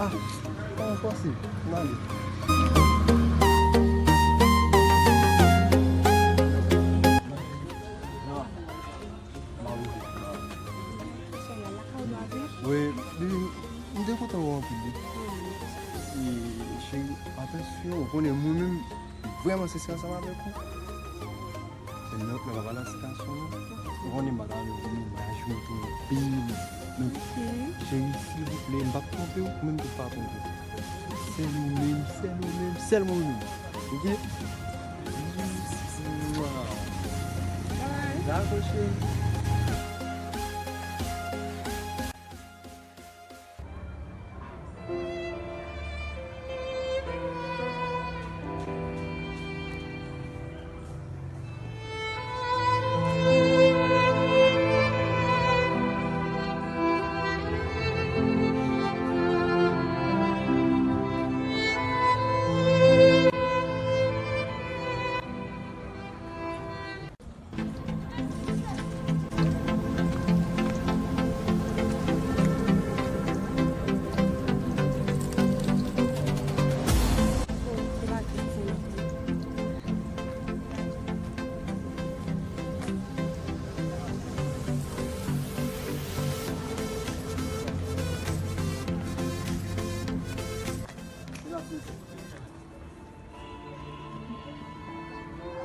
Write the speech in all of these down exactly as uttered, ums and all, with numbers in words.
Ah, pa fòse, m ale. Wi, li, m te kontan wè w anpil, wi. E, cheri, atansyon, ou konnen mwen menm, vrèman sensè ansanm avèk ou. Men nan, nan pa pale an sitasyon, non. Ou konnen m pa ta vle w vin imaj mwen tou anpil. Men, cheri, silvouplè, m p ap twonpe w, ou menm tou pa twonpe w. Sèl ou menm, sèl ou menm, sèlman ou menm. Oke? Dakò, cheri.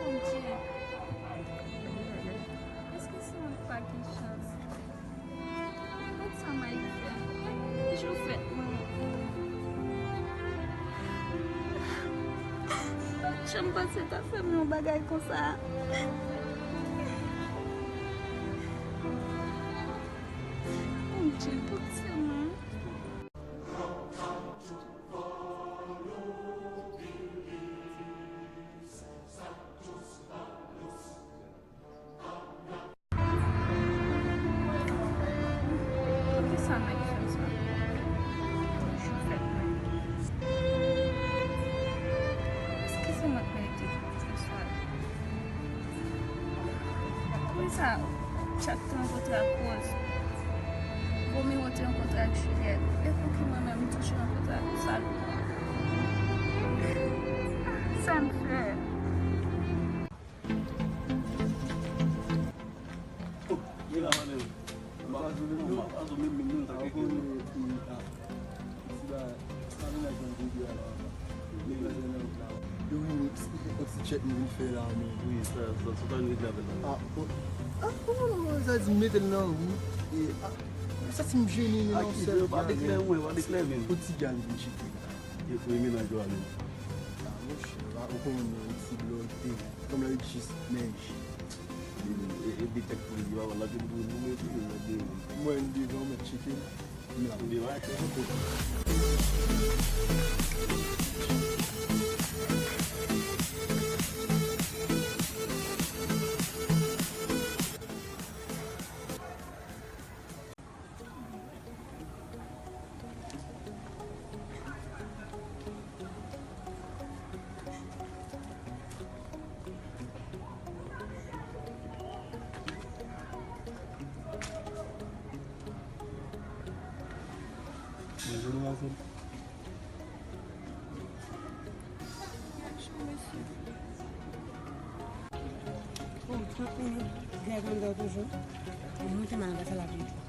Bondye, èske se mwen k pa gen chans? Gad sa Mike fè. Jou fèt mwen. M pa t janm panse ta fè m yon bagay konsa. Bondye, pitié mwen. Poukisa Mike fè sa? Jou fèt mwen. Eskize mwen konekte pou jodi swa. Poukisa chak te rankontre ak Rose, Romeo te rankontre ak Juliette, e pouki mwen menm m toujou rankontre ak Salomon? Sa m fè? Yo, wi, wi, eksplike yon ti chat m vin fè la, men. Wi, sa, sa, sa ta vin regle avè l la. Ah, oh. Ah, oh, sa di mete l nan wout. E, ah, sa ti m jene, men non, sèl pa deklè mwen, pa deklè menm. Yon ti gal vin tcheke la. E pou menaj ou a menm. Ah, monchè, la, ou konnen yon ti blòde. Kòm la, li jis nèj. E, e, e detèk pou li, li pa wè l la, ke li pou nou mete, li mèt devan. Mwen, m devan, mèt tcheke. Bonjou, demwazèl. Bonjou, mesye. Bon, trant minit, grèv anndan toujou. Mwen te mal anba sa la tou.